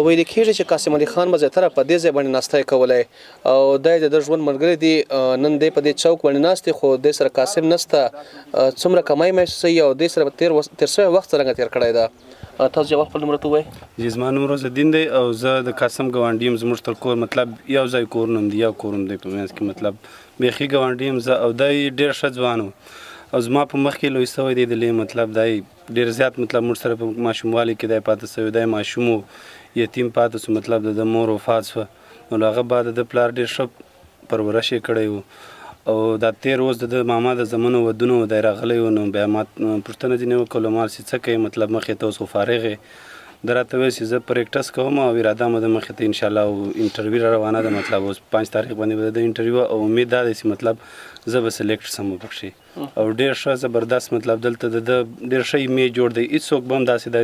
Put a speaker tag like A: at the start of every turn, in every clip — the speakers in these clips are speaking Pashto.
A: ویل کېږي چې قاسم علي خان به زیاتره په دې ځای باندې ناستی کولی او دی د ده ژوند ملګری دی. نن دی په دې چوک باندې ناست دی، خو دی سره قاسم نشته. څومره کمی محسوسوي او دی سره تیر تیر شوی وخت څرنګه تیر کړی ده؟ تاسو جواب خپل نوم راته ووایئ.
B: جی، زما نوم روز الدین دی او زه د قاسم ګاونډي یم. زموږ تر کور مطلب یو ځای کورونه هم دي، یو کور هم دی په منځ کې، مطلب بیخي ګاونډي یم زه. او دی ډېر ښه ځوان و او زما په مخ کې لوی سوی دی. د لې مطلب دی ډېر زیات مطلب موږ سره په ماشوموالي کې دی پاتې سوی دی. ماشوم و، یتیم پاتې سو، مطلب د ده مور وفات سوه، نو له هغه بعد د ده پلار ډېر ښه پرورش یې کړی و. او دا تېر اوس د ده ماما د زمنو ودونه و، دی راغلی و، نو بیا ما پوښتنه ځینې وکړه، ما چې څه کوې، مطلب مخې ته اوس خو فارغ یې؟ ده راته ویل چې زه پریکټس کوم او اراده مو ده مخې ته انشاءالله او انټرویو را روانه ده، مطلب اوس 5 تاریخ باندې به د انټرویو او امید دا دی چې مطلب زه به سلیکټ سم پکښې. او ډېر ښه زبردست، مطلب دلته د ده ډېر ښه ایمیج جوړ دی، هیڅوک به هم داسې د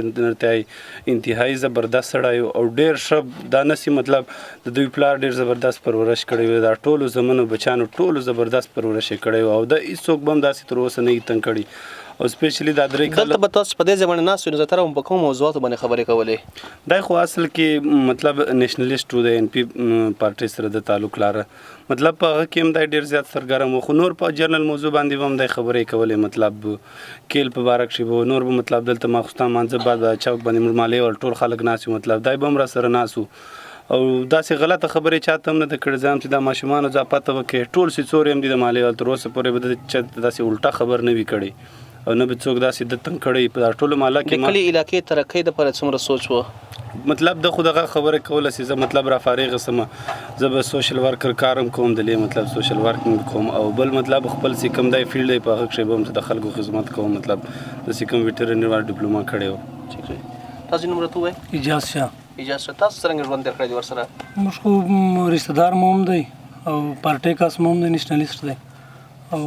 B: انتهایي زبردست سړی او ډېر ښه دا نسی. مطلب د دوی پلار ډېر زبردست پرورش کړی و، دا ټولو زمنو بچانو ټولو زبردست پرورش یې کړی و او دا هیڅوک به هم داسې تر اوسه نه تنګ کړي او سپیشلی دا 3 کاله.
A: دلته به تاسو په دې ځای باندې ناست وئ، نو زیاتره به په کومو موضوعاتو باندې خبرې کولې؟
B: دی خو اصل کې مطلب نېشنلیست و، د ان پي پارټۍ سره د تعلق لاره، مطلب په هغه کې هم دی ډېر زیات سرګرم و، خو نور په جنرال موضوع باندې به هم دی خبرې کولې، مطلب کیل په باره کښې به نور به مطلب دلته ماخوستن مانځه بعد به چوک باندې موږ مالې ول ټول خلک ناست وو، مطلب دی به هم را سره ناست وو او داسې غلطه خبرې چاته هم نه ده کړې. ځم چې دا ماشومانو ځا پته وکړي، ټول سیڅورې هم دي د مالې ول، تر اوسه پورې به د چا داسې الټه خبر نه وي کړې او نه به څوک داسې د تنګ کړی په دا ټولو محله کې.
A: د کلي علاقې ترقۍ دپاره څومره سوچ و؟
B: مطلب د خو دغه خبره کوله چې زه مطلب را فارغ سم، زه به سوشل ورکر کارم کوم، د لې مطلب سوشل ورکینګ کوم او بل مطلب خپل چې کوم دی فیلډ دی په هغه کښې به هم د خلکو خدمت کوم. مطلب د چې کوم ویټرنري وال ډیپلوما کړی و.
A: تاسو نوم راته ووایئ.
C: اجاز شاه.
A: اجاز شاه، تاسو څرنګه ژوند تېر کړی دی ورسره؟
C: موږ خو رشته دار مو هم دی او پارټۍ کس مو هم دی، نېشنلیست دی. او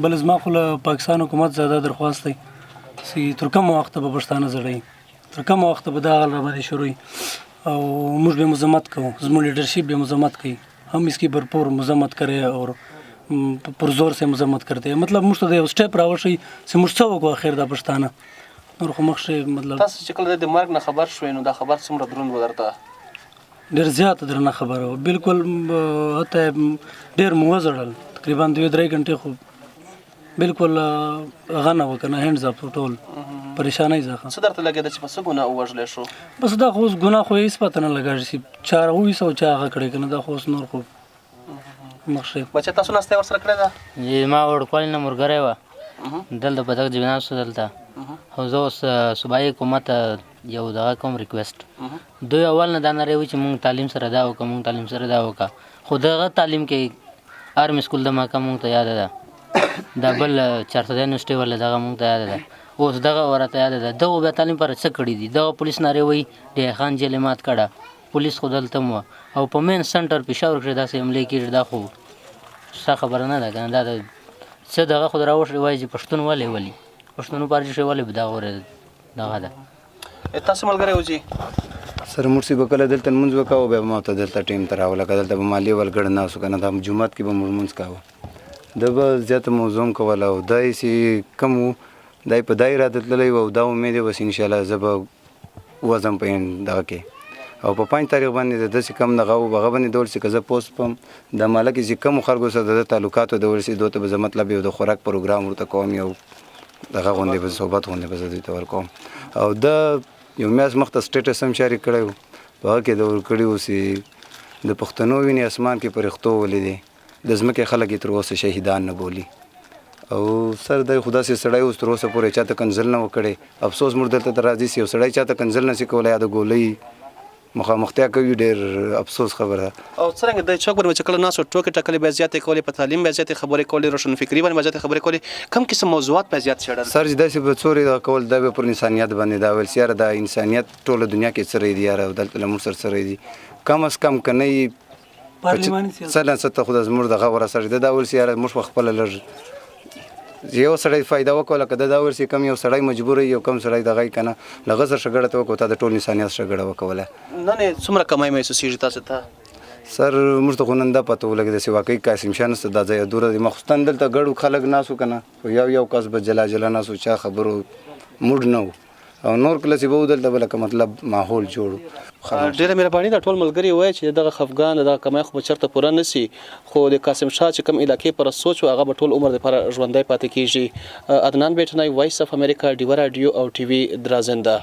C: بل زما خو له پاکستان حکومت زیاده درخواست دی چې تر کومه وخته به پښتانه زړوي، تر کومه وخته به دا غل را باندې شروع؟ او موږ به مذمت کوو، زموږ لیډرشپ به مذمت کوي، هم اس کی भरपूर مذمت کرے اور پر زور سے مذمت کرتے ہیں. مطلب موږ ته د یو سټیپ راوښي چې موږ څه وکړو اخر دا پښتانه نور خو مخ شي مطلب.
A: تاسو چې کله د مرګ نه خبر شوئ، نو دا خبر څومره دروند و درته؟
C: ډېر زیات درنه خبره و، بالکل حتی ډېر مو وزړل، تقریبا 2-3 غنټې خو بالکل هغه نه وکنه، هینډز اپ، ټول پریشانۍ ځخه.
A: څه درته لګېده چې په څه ګناه ووژلی شو؟
C: بس دا خو اوس ګناه خو هیڅ پته نه لګاږي چې چا راوویسته او چا هغه کړی کنه، دا خو اوس نور خو مخ شي.
A: بچا، تاسو ناسته ورسره کړې ده؟
D: جی، ما وړوکوالي نه ملګری وه، دلته په دغه ځای ناست دلته. خو زه اوس صوبایي حکومت ته یو دغه کوم ریکویسټ. دوی اول نه دا نارې وي چې مونږ تعلیم سره دا وکړه، مونږ تعلیم سره دا وکړه، خو دغه تعلیم کې آرمي سکول د ماکه مونږ ته یاده ده، دا بل چارسده یونیورسټي ولا دغه مونږ ته یاده ده، اوس دغه ورته یاده ده. دغه بیا تعلیم پر څه کړي دي؟ دغه پولیس نارې وایي ډي خان جیل یې مات کړه، پولیس خو دلته هم وه او په مین سنټر پېښور کښې داسې حملې کېږي، دا خو څه خبره نه ده که نه. دا د څه دغه خو راوښي وایي چې پښتون ولې ولي پښتونو پارټي کښې ولې دغه دغه ده.
A: تاسو ملګری وځي؟
E: سره موږ به کله دلته لمونځ وکاوه، بیا به ما ته دلته ټیم ته راوله، که دلته به مالې ول ګډ ناست که نه دا جومات کې به موږ لمونځ کاوه. ده به زیاته موضوع هم کوله او دا یې چې کم و دا یې په دا اراده تللی و او دا امید یې بس انشاءالله زه به وځم په دغه کې او په 5 تاریخ باندې د داسې کم دغه و هغه باندې ډول چې که زه پوسټ پم د ماله کې چې کمو خلکو سره د ده تعلقاتو د ورسېدو ته به زه مطلب یو د خوراک پروګرام ورته کوم، یو دغه غوندې به صحبت غوندې به زه دوی ته ورکوم. او ده یو میاشت مخته سټیټس هم شریک کړی و، په هغه کې ده ورکړي و چې د پښتنو وینې اسمان کې پرښتو ولیدې، د ځمکې خلک یې تر اوسه شهیدان نه بولي. او سر دی خو داسې سړی اوس تر اوسه پورې چاته کنځل نه وکړي. افسوس موږ دلته ته راځي چې یو سړی چاته کنځل نه سي کولی یا د ګولۍ مخامختیا کوي، ډېر افسوس خبره ده.
A: او څرنګه د چوک باندې چې کله ناست وو، ټوکې ټکلې به یې زیاتې کولې، په تعلیم به یې زیاتې خبرې کولې، روشنفکري باندې به یې زیاتې خبرې کولې، کوم قسم موضوعات به یې زیات څېړل؟
E: سر چې داسې به څورې دغه کول، دا به پر انسانیت باندې دا ویل چې یاره دا انسانیت ټوله دنیا کې څری دی یاره، او دلته له موږ سره څری دی، کم از کم که نه یي
C: پارلماني سیاست
E: څه نه څه ته خو د زموږ دغه ورسره ده. دا ویل چې یاره موږ په خپله لږ یو سړی فایده وکوله، که ده دا ویل چې کوم یو سړی مجبور یو کوم سړی دغه یې که نه له هغه سره ښه ته وکړو، تا د ټول انسانیت ښه وکوله.
A: نن یې څومره کمی محسوسېږي تاسو ته؟
E: سر موږ ته خو نن دا پته ولګېده چې واقعي قاسم شاه نشته دا ځای دوره دی. مخصوصا دلته ګړو خلک ناست وو که نه، خو یو یو کس به جلا جلا ناست وو، چا خبرو موډ نه و. او نور کله چې به و دلته به لکه مطلب ماحول جوړ و.
A: ډېره مهرباني دا ټول ملګري وایي چې دغه خفګان دغه کمی خو به چرته پوره نه سي خو د قاسم شاه چې کوم علاقې پر سوچ و هغه به ټول عمر دپاره ژوندی پاتې کیږي. عدنان بیټنی، وایس اف امریکا، ډیوه راډیو او ټي وي درازنده.